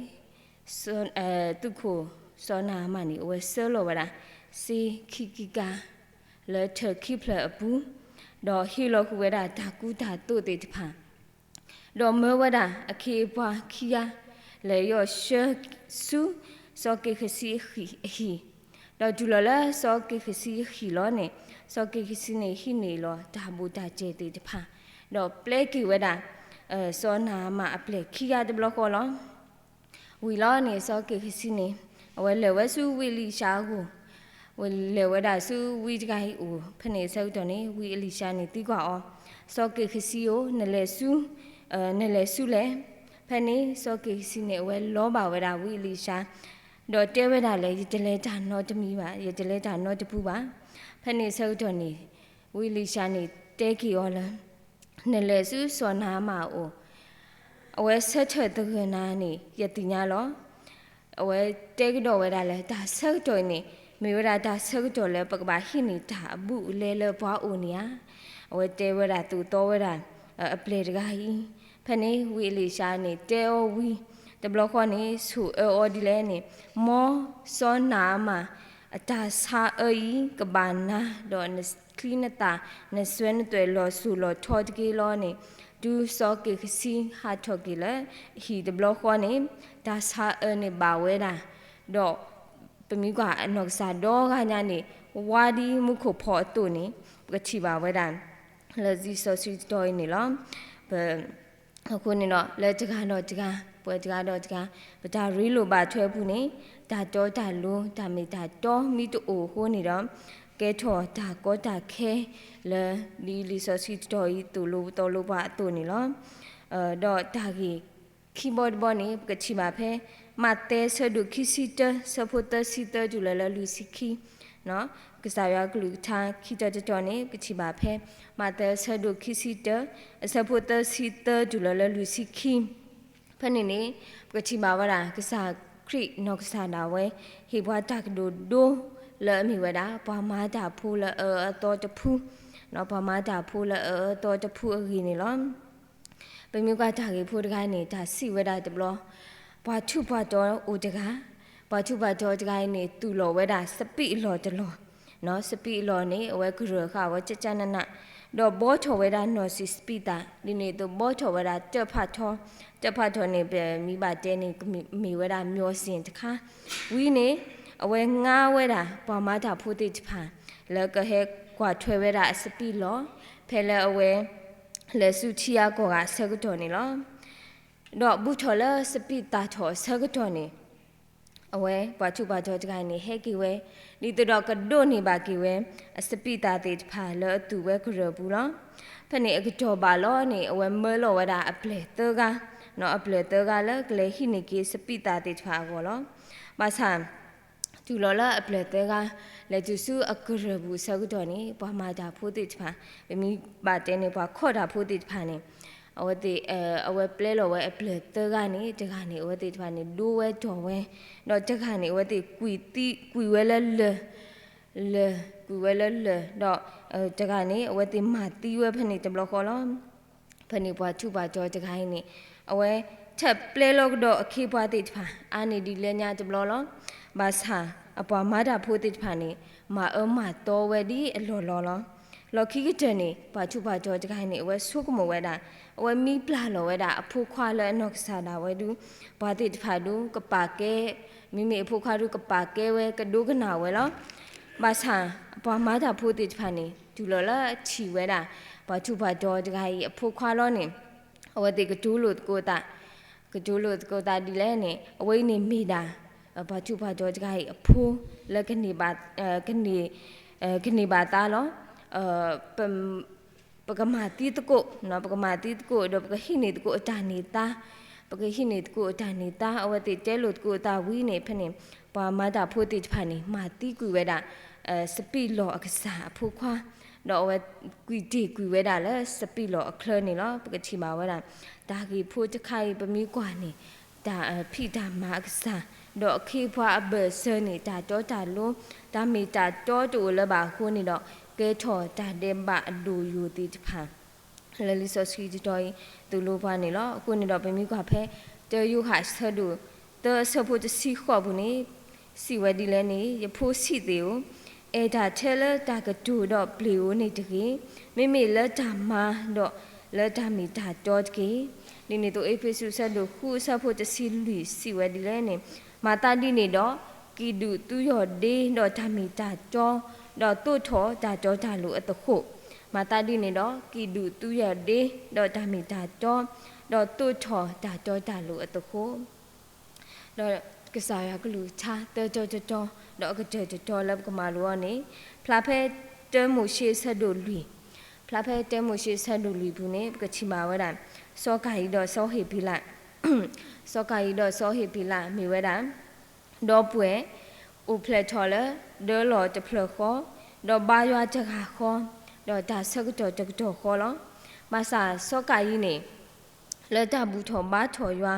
သုးခိၣ်စီၤနၤအမၣ်န့ၣ် အဝဲဆှၢလီၤဝဲဒၣ် စ့ခံကံကါ လၢထၢၣ်ခံဖျၢၣ်အပူၤ, ဒီးဟ့ၣ်လီၤကွံာ်ဝဲဒၣ်တၢ်ကူတၢ်သိးသ့ၣ်တဖၣ်, ဒီးမၢဝဲဒၣ်အခ့အပှၤခံဂၤ လဲၤယီၣ်ဆှၢဆူ စီၤက့ၤဃစံအဟံၣ်, ဒီးတုၤလီၤလၢစီၤက့ၤဃစံအဟံၣ်လီၤန့ၣ်, စီၤက့ၤဃစံန့ၣ်ဟံးန့ၢ်လီၤတၢ်ဘူးတၢ်စဲၤသ့ၣ်တဖၣ်, ဒီးပျဲက့ၤဝဲဒၣ် စီၤနၤအမၣ်အပျဲၢ်ခံဂၤတဘျီဃီလီၤ. ဝံၤလီၤန့ၣ် စီၤက့ၤဃစံန့ၣ် အဝဲလဲၤဝဲဆူဝံအ့လံၡါအဂီၢ်, ဝဲလဲၤဝဲဒၣ်ဆူဝံတဂၤအံၤအအိၣ်, ဖဲန့ၣ်အဆၢကတီၢ်န့ၣ် ဝံအ့လံၡါန့ၣ်သံကွၢ်အီၤ, စီၤက့ၤဃစံဧၢ, နလဲၤဆူ နလဲၤဆူလဲၣ်. ဖဲန့ၣ်စီၤက့ၤဃစံန့ၣ် အဝဲလီၤဘၣ်ဝဲဒၣ်ဝံအ့လံၡါ, ဒီးတဲဝဲဒၣ်လၢ ယတလဲၤတၢ်နီတမံၤဘၣ်, ယတလဲၤတၢ်နီတပူၤဘၣ်. ဖဲန့ၣ်အဆၢကတီၢ်န့ၣ် ဝံအ့လံၡါန့ၣ်တဲက့ၤအီၤလၢ နလဲၤဆူစီၤနၤအမၣ်အအိၣ်, အဝဲဆၢထၢၣ်သဂၢၢ်နၤန့ၣ် ယသ့ၣ်ညါလီၤ. အဝဲတဲကဒီးဝဲဒၣ်လၢ တၢ်ဆၢကတီၢ်အံၤန့ၣ် မ့ၢ်ဝဲဒၣ်တၢ်ဆၢကတီၢ်လၢပကဘၣ်ဟံးန့ၢ်တၢ်အဘူးအလဲလၢပှၤအိၣ်န့ၣ်ဧါ. အဝဲတဲဝဲဒၣ်သိၣ်သီဝဲဒၣ် အပျဲၢ်တဂၤအံၤ, ဖဲန့ၣ်ဝံအ့လံၡါန့ၣ် တဲအီၤဝံၤ တဘျီဃီန့ၣ် ဆိၣ်အၢအီၤဒ်လဲၣ်န့ၣ်, မ်စီၤနၤအမၣ် အတၢ်ဆါအၢအံၤ ကဘၣ်နၤ, ဒီးနချံနသၣ် နစွဲနသွဲၣ်လီၤစိၤလီၤထီတက့ၢ်လီၤန့ၣ်, တုၤစီၤက့ၤဃစံဟးထီၣ်က့ၤလၢ ဟံၣ်တဘျီဃီန့ၣ် တၢ်ဆါအၢန့ၣ်ဘၣ်ဝဲဒၣ်, ဒီးပမ့ၢ်ကွၢ်အနီၢ်ကစၢ်ဒီဂၤညါန့ၣ် ဝါဒ်မူခိၣ်ဖီအသိးန့ၣ် ပကထံၣ်ဘၣ်ဝဲဒၣ် လၢလံာ်စီဆှံတတီၤအံၤန့ၣ်လီၤ. ပ အဃိန့ၣ်ဒီး လၢတဂၤဒီးတဂၤ ပှၤတဂၤဒီးတဂၤ ပတၢ်ရ့လိာ်ဘၣ်ထွဲအပူၤန့ၣ် တၢ်တီတၢ်လိၤ တၢ်မ့ၢ်တၢ်တီမ့ၢ်တအိၣ်အဃိန့ၣ်ဒီး ကဲထီၣ်တၢ်ကီတၢ်ခဲ လၢဒ်လံာ်စီဆှံတတီၤအံၤ သိၣ်လိသီလိပှၤအသိးန့ၣ်လီၤ. ဒီးတၢ်ဂ့ၢ်ခံဘီတဘီန့ၣ် ပကထံၣ်ဘၣ်ဖဲ မးသဲအဆၢဒိၣ်ခံဆံတၢ အဆၢဖိသၢဆံသၢတုၤလၢလၢလွံၢ်ဆံခံ, ကစၢ်ယွၤကလုၢ်ကထါခံတီၤတတီၤန့ၣ် ပကထံၣ်ဘၣ်ဖဲ မးသဲအဆၢဒိၣ်ခံဆံတၢ အဆၢဖိသၢဆံသၢတုၤလၢလၢလွံၢ်ဆံခံ, ဖဲန့ၣ်န့ၣ် ပကထံၣ်ဘၣ်ဝဲဒၣ် ကစၢ်ခရံာ်နီၢ်ကစၢ်ဒၣ်ဝဲ ဟ့ၣ်ပှၤတၢ်ကဒိၣ်ဒိ လၢအမ့ၢ်ဝဲဒၣ် ပှၤမၤတၢ်ဖိလၢအအၢအသီတဖု, ပှၤမၤတၢ်ဖိလၢအအၢအသီတဖုအဂ့ၢ်န့ၣ်လီၤ. ပမ့ၢ်ကွၢ်တၢ်ဂ့ၢ်ဖိတဂၤန့ၣ် တၢ်စံးဝဲဒၣ်တဘျီ, ပှၤထူးပှၤတီၤအိၣ်တဂၤ, ပှၤထူးပှၤတီၤတဂၤအံၤန့ၣ် သူၣ်လီၤဝဲဒၣ်စပံးအလီၢ်တလီၢ်, စပံးအလီၢ်န့ၣ် အဝဲကရၢၢ်ဃာ်ဝဲကၠၢကၠၢနးနး, ဒီးဘှီထီၣ်ဝဲဒၣ်နီၢ်ဆံးစပံးသၣ်, ဒ်န့ၣ်အသိးဘှီထီၣ်ဝဲဒၣ်တၢၣ်ဖးထီ, တၢၣ်ဖးထီန့ၣ် ပမ့ၢ်ဘၣ်တဲန့ၣ် မ့ၢ်ဝဲဒၣ်မျီစ့ၣ်တခါ, ဝံၤန့ၣ် အဝဲငါဝဲဒၣ် ပှၤမၤတၢ်ဖိသ့ၣ်တဖၣ် လၢကဟဲကွၢ်ထွဲဝဲဒၣ်အစပံးလီၢ်, ဖဲလၢအဝဲ လဲၤဆူထံအါကီၢ်ဂၤအဆၢကတီၢ်န့ၣ်လီၤ. ဒီးဘူးထီၣ်လၢစပံးသၣ်ထီၣ်အဆၢကတီၢ်န့ၣ် အဝဲပှၤထူးပှၤတီၤတဂၤန့ၣ် ဟဲက့ၤဝဲ ဒ်သိးဒီးကဒိးန့ၢ်ဘၣ်က့ၤဝဲ အစပံးသၣ်သ့ၣ်တဖၣ်လၢအသူၣ်ဝဲကရၢၢ်ပူၤလီၤ. ဖဲန့ၣ်အကတီၢ်ဘၣ်လီၤန့ၣ် အဝဲမၢလီၤဝဲဒၣ်အပျဲၢ်သၢဂၤ, အပျဲၢ်သၢဂၤလၢကလဲၤဟံးန့ၢ်က့ၤစပံးသၣ်သ့ၣ်တဖၣ်အဂီၢ်လီၤ. ဘၣ်ဆၣ် တုၤလီၤလၢအပျဲၢ်သၢဂၤ လဲၤတုၤဆူအကရၢၢ်ပူၤအဆၢကတီၢ်န့ၣ် ပှၤမၤတၢ်ဖိသ့ၣ်တဖၣ် ပမ့ၢ်ဘၣ်တဲန့ၣ် ပှၤခီၣ်တၢ်ဖိသ့ၣ်တဖၣ်န့ၣ် အဝဲသ့ၣ် အဝဲပျဲလီၤဝဲအပျဲၢ်သၢဂၤန့ၣ် တဂၤန့ၣ် အဝဲသ့ၣ်တဖၣ်န့ၣ် ဒိဝဲတီၢ်ဝဲ, ဒီးတဂၤန့ၣ် အဝဲသ့ၣ်ကွံာ်သံ ကွံာ်ဝဲလၢလၢၢ်, လၢၢ် ကွံာ်ဝဲလၢလၢၢ်, ဒီးတဂၤန့ၣ် အဝဲသ့ၣ်မၤသံဝဲဖဲန့ၣ်တဘျီဃီလီၤ. ဖဲန့ၣ်ပှၤထူးပှၤတီၤတဂၤအံၤန့ၣ် အဝဲထၢၣ်ပျဲလီၤကဒီးအခ့အပှၤသ့ၣ်တဖၣ် အါန့ၢ်ဒ်လဲၣ်ညါတဘျီလီၤ. ဘၣ်ဆၣ် အပှၤမၤတၢ်ဖိသ့ၣ်တဖၣ်န့ၣ် မၤအၢမၤသီဝဲဒ်အလီၢ်လီၤလီၤ. လီၢ်ခံကတၢၢ်န့ၣ် ပှၤထူးပှၤတီၤတဂၤအံၤန့ၣ် အဝဲဆိကမိၣ်ဝဲဒၣ် အဝဲမံပျၢ်လီၤဝဲဒၣ်အဖိခွါလၢအနီၢ်ကစၢ်ဒၣ်ဝဲဒုး ပှၤသ့ၣ်တဖၣ်ဒုး ကပာ်ကဲ မ့မ့ၢ်အဖိခွါဒုးကပာ်ကဲဝဲ ကဒိကနၣ်ဝဲလီၤ. ဘၣ်ဆၣ် ပှၤမၤတၢ်ဖိသ့ၣ်တဖၣ်န့ၣ် တုၤလီၤလၢအထံၣ်ဝဲဒၣ် ပှၤထူးပှၤတီၤတဂၤအံၤအဖိခွါလီၤန့ၣ် အဝဲသ့ၣ်ကတိၤလိာ်သကိးသး, ကတိၤလိာ်သကိးသးဒ်လဲၣ်န့ၣ် အဝဲအံၤန့ၣ်မ့ၢ်ဒၣ် ပှၤထူးပှၤတီၤတဂၤအံၤအဖိ လၢကန့ၢ် ကန့ၢ်ဘၣ်သါလီၤ. ပကမၤသံသကိး, ပကမၤသံသကိး ဒီးပကဟံးန့ၢ်သကိးအတၢ်န့ၢ်သါ, ပကဟံးန့ၢ်သကိးအတၢ်န့ၢ်သါ အဝဲသ့ၣ်တဲလိာ်သကိးအသးဝံၤန့ၣ် ဖဲန့ၣ် ပှၤမၤတၢ်ဖိသ့ၣ်တဖၣ်န့ၣ် မၤသံကွံာ်ဝဲဒၣ် စပံးလီၢ်အကစၢ်အဖိခွါ, ဒီးအဝဲကွံာ်တ့ၢ်ကွံာ်ဝဲဒၣ်လၢစပံးလီၢ်အချၢန့ၣ်လီၤ. ပကထံၣ်ဘၣ်ဝဲဒၣ် တၢ်ဂ့ၢ်ဖိတခါအံၤ ပမ့ၢ်ကွၢ်န့ၣ် တၢ်ဖံးတၢ်မၤအကစၢ်, ဒီးအခ့အပှၤအဘၢၣ်စၢၤန့ၣ် တၢ်တီတၢ်လိၤ တၢ်မ့ၢ်တၢ်တီတအိၣ်လၢၤဘၣ်အဃိန့ၣ်ဒီး ကဲထီၣ်တၢ်ဒဲးဘးအဒိၣ်ယိာ်သ့ၣ်တဖၣ် လၢလံာ်စီဆှံတတီၤအံၤ သိၣ်လိပှၤန့ၣ်လီၤ. အဃိန့ၣ်ဒီး ပမ့ၢ်ကွၢ်ဖဲ တၢယိၤဟၣ်အဆၢဒိၣ် သၢအဆၢဖိတဆံဃိးပူၤန့ၣ် စံးဝဲဒ်လဲၣ်န့ၣ်, ယဖိဆံးသ့ၣ်ဧၢ, အဲၣ်တၢ်ထဲလၢတၢ်ကတိၤဒီးပျ့ၤဧိၤန့ၣ်တဂ့ၤ, မ့မ့ၢ်လၢတၢ်မၤဒီးလၢတၢ်မ့ၢ်တၢ်တီတက့ၢ်. ဒ်န့ၣ်အသိး အ့းဖ့းစူး အဆၢဒိၣ်ဃု အဆၢဖိတဆံလွံၢ် စံးဝဲဒ်လဲၣ်န့ၣ်, မၤသးဒ်န့ၣ်ဒီး ကံၣ်ဒုးသုးယီၢ်ဒ့ဒီးတၢ်မ့ၢ်တၢ်တီ, ဒီးသိးထီၣ်တၢ်တီတၢ်လိၤအသဃိး, မၤသးဒ်န့ၣ်ဒီး ကံၣ်ဒုးသုးယီၢ်ဒ့ဒီးတၢ်မ့ၢ်တၢ်တီ, ဒီးသိးထီၣ်တၢ်တီတၢ်လိၤအသဃိး ဒီးကစၢ်ယွၤကလုၢ်ကထါ သၢတီတတီ ဒီးအကတၢၢ်တတီလၢပကမၤလိအီၤန့ၣ်, ဖျါဖဲတၢမိၤၡ့အဆၢဒိၣ်လွံၢ်, ဖျါဖဲတၢမိၤၡ့အဆၢဒိၣ်လွံၢ်ပူၤန့ၣ် ပကထံၣ်ဘၣ်ဝဲဒၣ် စီၤကၤယံၣ်ဒီးစီၤဟ့းဘ့းလး, စီၤကၤယံၣ်ဒီးစီၤဟ့းဘ့းလးမ့ၢ်ဝဲဒၣ် ဒီပုၢ်ဝဲၢ် အိၣ်ဖျဲၣ်ထီၣ်လၢဒၢလီၢ်တဖျၢၣ်ဃီ, ဒီးဘါယွၤတဂၤဃီ, ဒီးတၢ်ဆၢကတီၢ်တကတီၢ်ဃီလီၤ. ဘၣ်ဆၣ်စီၤကၤယံၣ်န့ၣ် လၢတၢ်ဘူၣ်ထီၣ်ဘါထီၣ်ယွၤ,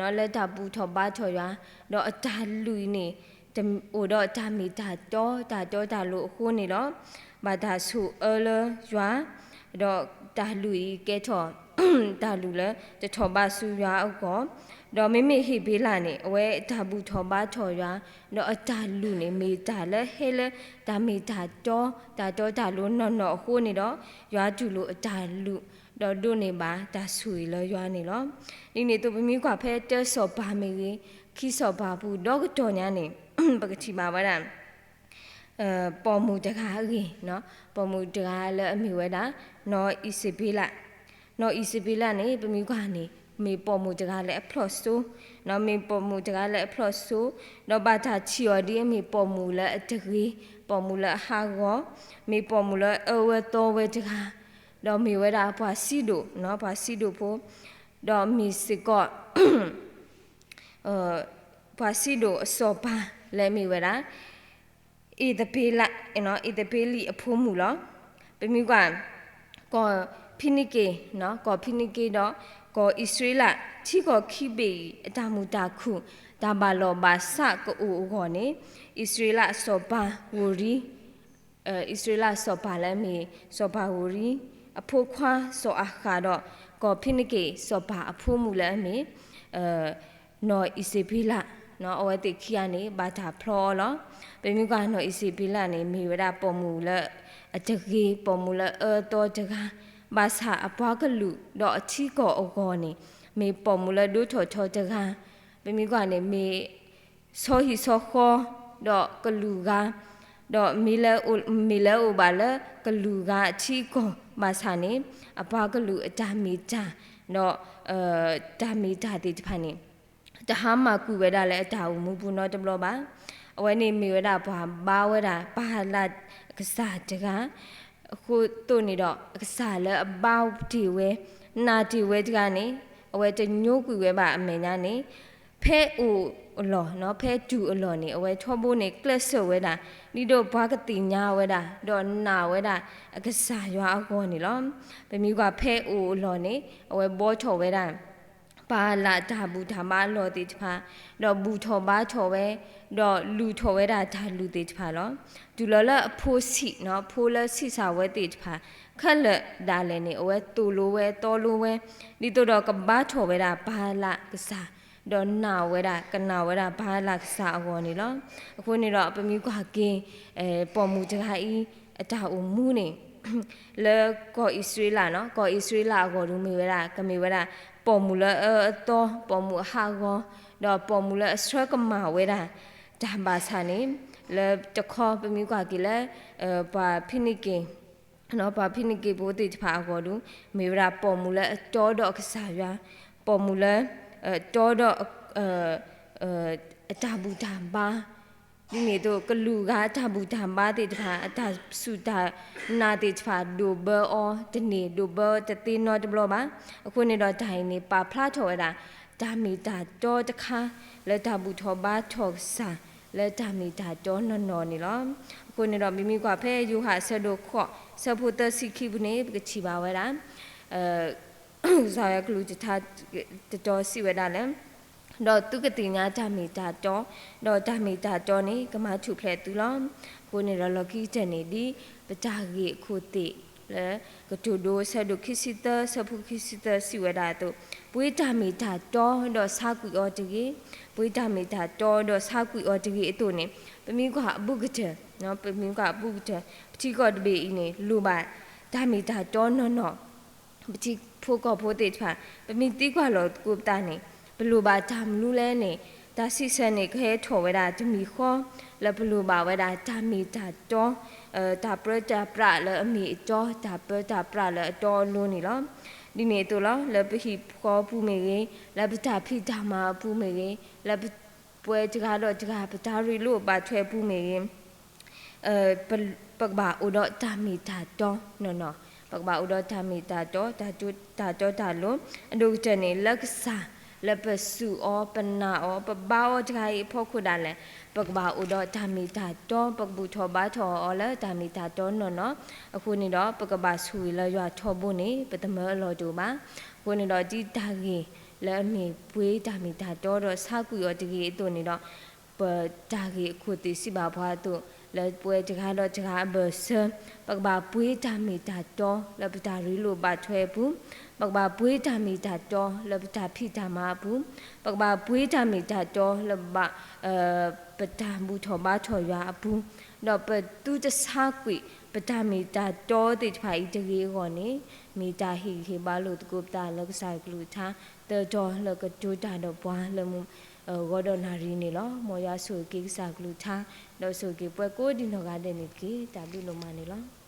လၢတၢ်ဘူၣ်ထီၣ်ဘါထီၣ်ယွၤ, ဒီးအတၢ်လုၢ်အံၤန့ၣ် အိၣ်ဒီးတၢ်မ့ၢ်တၢ်တီ တၢ်တီတၢ်လိၤအဃိန့ၣ်လီၤ. ဘၣ်တၢ်ဆိၣ်အၢလၢယွၤ, ဒီးတၢ်လုၢ်အံၤကဲထီၣ် တၢ်လုၢ်လၢတထီၣ်ဘးဆူယွၤအဂီၢ်, ဒီးမ့မ့ၢ်ဟ့းဘ့းလးန့ၣ် အဝဲတၢ်ဘူၣ်ထီၣ်ဘါထီၣ်ယွၤ, ဒီးအတၢ်လုၢ်န့ၣ် မ့ၢ်တၢ်လၢဟဲလၢတၢ်မ့ၢ်တၢ်တီ တၢ်တီတၢ်လိၤနီၢ်နီၢ်အဃိန့ၣ်ဒီး ယွၤတူၢ်လိာ်အတၢ်လုၢ်, ဒီးဒိးန့ၢ်ဘၣ်တၢ်ဆိၣ်ဂ့ၤလၢယွၤန့ၣ်လီၤ. ဒ်န့ၣ်အသိး ပမ့ၢ်ကွၢ်ဖဲတၢစီၤပၤမ့ၢ်ဂ့ၤ, ခံစီၤပၤပူၤဒီကတီၢ်ညါန့ၣ် ပကထံၣ်ဘၣ်ဝဲဒၣ် ပိာ်မုၣ်တဂၤအဂ့ၢ်, ပိာ်မုၣ်တဂၤလၢအမ့ၢ်ဝဲဒၣ် နီၢ်အံၤစ့းဘ့းလး, နီၢ်အံၤစ့းဘ့းလးန့ၣ် ပမ့ၢ်ကွၢ်န့ၣ် မ့ၢ်ပိာ်မုၣ်တဂၤလၢအဖျီၣ်စိ, မ့ၢ်ပိာ်မုၣ်တဂၤလၢအဖျီၣ်စိ, ဒီးဘၣ်တၢ်ထံၣ်အီၤဒ်အမ့ၢ်ပိာ်မုၣ်လၢအတဂ့ၤ, ပိာ်မုၣ်လၢအဟးဂီၤ, မ့ၢ်ပိာ်မုၣ်လၢအအၢဝဲသီဝဲတဂၤ, ဒီးမ့ၢ်ဝဲဒၣ်ပှၤစံဒိၣ်, ပှၤစံဒိၣ်ဖိ, ဒီးမ့ၢ်စ့ၢ်ကီး ပှၤစံဒိၣ်အစီၤပၤလၢအမ့ၢ်ဝဲဒၣ် အံၤသဘ့လး, အံၤသဘ့လံအဖိမုၣ်လီၤ. ပမ့ၢ်ကွၢ် ကီၢ်ဖံနံက့ၤ, ကီၢ်ဖံနံက့ၤဒီး ကီၢ်အံၣ်စရ့လး ထံကီၢ်ခံဘ့ၣ်အံၤ အတၢ်မုာ်တၢ်ခုၣ် တၢ်ဘၣ်လီၢ်ဘၣ်စးကအိၣ်အဂီၢ်န့ၣ် အံၣ်စရ့လးအစီၤပၤဝိၤရံ အံၣ်စရ့လးစီၤပၤလၢအမ့ၢ် စီၤပၤဝိၤရံ အဖိခွါစီၤအၤဃးဒီး ကီၢ်ဖံနက့ၤစီၤပၤအဖိမုၣ်လၢအမ့ၢ် နီၢ်အံၤစ့းဘ့လး, အဝဲသ့ၣ်ခံဂၤန့ၣ် ဘၣ်တၢ်ဖျီအီၤလီၤ. ပမ့ၢ်ကွၢ်နီၢ်အံၤစ့းဘ့လးန့ၣ် မ့ၢ်ဝဲဒၣ်ပိာ်မုၣ်လၢအတဂ့ၤ, ပိာ်မုၣ်လၢအအၢအသီတဂၤ, ဘၣ်ဆၣ်အပှၤကလုာ်ဒီးအထံကီၢ်အဂီၢ်န့ၣ် မ့ၢ်ပိာ်မုၣ်လၢဒိၣ်ထီၣ်ထီတဂၤ, ပမ့ၢ်ကွၢ်န့ၣ် မ့ၢ် ဆီဟံၣ်ဆီဃီ ဒီးကလူးဂၤ, ဒီးမ့ၢ်လၢအအိၣ်ဘၣ်လၢကလူးဂၤအထံအကီၢ်ဘၣ်ဆၣ်န့ၣ် အပှၤကလုာ်အတၢ်မ့ၢ်တၢ် ဒီး တၢ်မ့ၢ်တၢ်သ့ၣ်တဖၣ်န့ၣ် တဟါမၢ်ကွံာ်ဝဲဒၣ်လၢအတၢ်အိၣ်မူပူၤနီတဘျီဘၣ်. အဝဲန့ၣ်မ့ၢ်ဝဲဒၣ်ပှၤဘါဝဲဒၣ်ပၤလးအကစၢ်တဂၤ, အဃိသိးန့ၣ်ဒီး အကစၢ်လၢအဘါတ့ၢ်ဝဲ နာ်တ့ၢ်ဝဲတဂၤန့ၣ် အဝဲတညိကွံာ်ဝဲဘၣ်အမဲာ်ညါန့ၣ် ဖဲအိၣ်အလီၢ်, ဖဲတုၤအလီၢ်န့ၣ် အဝဲထီဘိန့ၣ်ကျဲးစၢးဝဲဒၣ် ဒ်သိးပှၤကသ့ၣ်ညါဝဲဒၣ် ဒီးနာ်ဝဲဒၣ်အကစၢ်ယွၤအဂီၢ်န့ၣ်လီၤ. ပမ့ၢ်ကွၢ်ဖဲအိၣ်အလီၢ်န့ၣ် အဝဲဘှီထီၣ်ဝဲဒၣ် ပၤလးတၢ်ဘူၣ်တၢ်ဘါအလီၢ်သ့ၣ်တဖၣ်, ဒီးဘူၣ်ထီၣ်ဘါထီၣ်ဝဲ, ဒီးလူၤထီၣ်ဝဲဒၣ်တၢ်လုၢ်သ့ၣ်တဖၣ်လီၤ. တုၤလီၤလၢအဖိဆံး, ဖိလၢဆံးစၢ်ဝဲသ့ၣ်တဖၣ် ခဲလၢာ်ဒၣ်လဲာ်န့ၣ် အဝဲသိၣ်လိဝဲသီလိဝဲ ဒ်သိးဒီးကဘါထီၣ်ဝဲဒၣ်ပၤလးကစၢ်, ဒီးနာ်ဝဲဒၣ် ကနာ်ဝဲဒၣ်ပၤလးကစၢ်အဂီၢ်န့ၣ်လီၤ. အဃိန့ၣ်ဒီး ပမ့ၢ်ကွၢ်က့ၤ ပိာ်မုၣ်တဂၤအံၤ အတၢ်အိၣ်မူန့ၣ် လၢကီၢ်အံၣ်စရ့လး, ကီၢ်အံၣ်စရ့လးအဂီၢ်ဒုးမ့ၢ်ဝဲဒၣ် ကမ့ၢ်ဝဲဒၣ် ပိာ်မုၣ်လၢအအၢအသီ, ပိာ်မုၣ်အဟးဂီၤ, ဒီးပိာ်မုၣ်လၢအဆှၢကမၣ်ဝဲဒၣ် တၢ်ဘၣ်ဆၣ်န့ၣ် လၢတခီပမ့ၢ်ကွၢ်က့ၤလၢ ပှၤဖံနက့ၤ ပှၤဖံနက့ၤဖိသ့ၣ်တဖၣ်အဂီၢ်ဒုး မ့ၢ်ဝဲဒၣ်ပိာ်မုၣ်လၢအတီဒီးအကစၢ်ယွၤ, ပိာ်မုၣ်လၢ တီဒီး အတၢ်ဘူၣ်တၢ်ဘါ, ဒ်န့ၣ်အသိး ကလူးဂၤအတၢ်ဘူၣ်တၢ်ဘါသ့ၣ်တဖၣ် အတၢ်စူၢ်တၢ်နာ်သ့ၣ်တဖၣ် ဒိးဘၢအီၤတန့ၢ် ဒိးဘၢတသ့နီတဘျီဘၣ်. အဃိန့ၣ်ဒီးတၢ်အံၤန့ၣ် ပာ်ဖျါထီၣ်ဝဲဒၣ် တၢ်မ့ၢ်တၢ်တီတခါ လၢတၢ်ဘူၣ်ထီၣ်ဘါထီၣ်ကစၢ် လၢတၢ်မ့ၢ်တၢ်တီနီၢ်နီၢ်န့ၣ်လီၤ. အဃိန့ၣ်ဒီး ပမ့ၢ်ကွၢ်ဖဲယိၤဟၣ်အဆၢဒိၣ်ဃိး အဆၢဖိသၢဆံခံပူၤန့ၣ် ပကထံၣ်ဘၣ်ဝဲဒၣ် ကစၢ်ယွၤကလုၢ်ကထါတတီစံးဝဲဒၣ်လၢ ဒီးသုကသ့ၣ်ညါတၢ်မ့ၢ်တၢ်တီ, ဒီးတၢ်မ့ၢ်တၢ်တီန့ၣ် ကမၤထူၣ်ဖျဲးသုလီၤ. အဃိန့ၣ်ဒီး လီၢ်ခံကတၢၢ်န့ၣ် ဒ်ပတၢ်ဂ့ၢ်အခိၣ်သ့ၣ် လၢကတိၤဒိ ဆၢဒိၣ်ခံဆံသၢ ဆၢဖိခံဆံသၢ စံးဝဲဒၣ်အသိး, ပှ့ၤတၢ်မ့ၢ်တၢ်တီဒီးဆါကွံာ်အီၤတဂ့ၤ, ပှ့ၤတၢ်မ့ၢ်တၢ်တီဒီးဆါကွံာ်အီၤတဂ့ၤအသိးန့ၣ်, ပမ့ၢ်ကွၢ်အဘူးကတၢၢ်, ပမ့ၢ်ကွၢ်အဘူးကတၢၢ်, ပထံကီၢ်တဘ့ၣ်အံၤန့ၣ် လိၣ်ဘၣ်တၢ်မ့ၢ်တၢ်တီနီၢ်နီၢ်, ပထံဖိကီၢ်ဖိသ့ၣ်တဖၣ် ပမ့ၢ်သံကွၢ်လီၤသကိးပသးန့ၣ်, ပလိၣ်ဘၣ်တၢ်မနုၤလဲၣ်န့ၣ်, တၢ်စံးဆၢန့ၣ် ကဟဲထီၣ်ဝဲဒၣ်တမံၤဃီ, လၢပလိၣ်ဘၣ်ဝဲဒၣ်တၢ်မ့ၢ်တၢ်တီ, တၢ်ပြၢတၢ်ပြးလၢအမ့ၢ်အတီ, တၢ်ပၢတၢ်ပြးလၢအတီအလိၤန့ၣ်လီၤ. ဒ်န့ၣ်အသိးလီၤ, လၢပဟံၣ်ဃီပူၤမ့ၢ်ဂ့ၤ, လၢပတၢ်ဖံးတၢ်မၤအပူၤမ့ၢ်ဂ့ၤ, လၢပ ပဝဲတဂၤဒီးတဂၤ ပတၢ်ရ့လိာ်ဘၣ်ထွဲအပူၤမ့ၢ်ဂ့ၤ, ပကဘၣ်အိၣ်ဒီးတၢ်မ့ၢ်တၢ်တီနီၢ်နီၢ်, ပကဘၣ်အိၣ်ဒီးတၢ်မ့ၢ်တၢ်တီ, တၢ်တီတၢ်လိၤ, အဒိၣ်ကတၢၢ်န့ၣ် လၢကစၢ်, လၢပစူးအီၤ ပနာ်အီၤ ပဘါအီၤတဂၤအံၤအဖီခိၣ်ဒၣ်လဲာ်, ပကဘၣ်အိၣ်ဒီးတၢ်မ့ၢ်တၢ်တီ, ပကဘူၣ်ထီၣ်ဘါထီၣ်အီၤလၢတၢ်မ့ၢ်တၢ်တီနီၢ်နီၢ်, အဃိန့ၣ်ဒီး ပကဘၣ်ဆိၣ်ဂ့ၤလၢယွၤထီဘိန့ၣ် ပတမၢအလီၢ်တအိၣ်ဘၣ်. အဃိန့ၣ်ဒီး ဒ်တၢ်ဂ့ၢ်လၢအမ့ၢ်ပှ့ၤတၢ်မ့ၢ်တၢ်တီဒီးဆါကွံာ်အီၤတဂ့ၤအသိးန့ၣ်ဒီး, ပတၢ်ဂ့ၢ်အခိၣ်သ့ၣ်စံးဘၣ်ပှၤအသိး, လၢပဝဲတဂၤဒီးတဂၤအဘၢၣ်စၢၤ, ပကဘၣ်ပှ့ၤတၢ်မ့ၢ်တၢ်တီလၢပတၢ်ရ့လိာ်ဘၣ်ထွဲအပူၤ, ပကဘၣ်ပှ့ၤတၢ်မ့ၢ်တၢ်တီလၢပတၢ်ဖံးတၢ်မၤအပူၤ, ပကဘၣ်ပှ့ၤတၢ်မ့ၢ်တၢ်တီလၢဘၣ် ပတၢ်ဘူၣ်ထီၣ်ဘါထီၣ်ယွၤအပူၤ, ဒီးပသုတဆါကွံာ် ပတၢ်မ့ၢ်တၢ်တီသ့ၣ်တဖၣ်အံၤတဂ့ၤအဂီၢ်န့ၣ်, မ့ၢ်တၢ်ဟ့ၣ်ဂံၢ်ဟ့ၣ်ဘါလိာ်သကိးပသးလၢကစၢ်ကလုၢ်ကထါ, သၢတီၤလၢကတိၤတၢ်ဒီးပှၤလၢမုၢ်ဂီၤဒီးနၣ်ရံၣ်န့ၣ်လီၤ. မ်ယွၤဆိၣ်ဂ့ၤက့ၤကစၢ်ကလုၢ်ကထါ, ဒီးဆိၣ်ဂ့ၤက့ၤပှၤကိးဒံနီၢ်ဂၤဒဲးန့ၣ်တက့ၢ်. တၢ်ဘျုးဒိၣ်မးန့ၣ်လီၤ.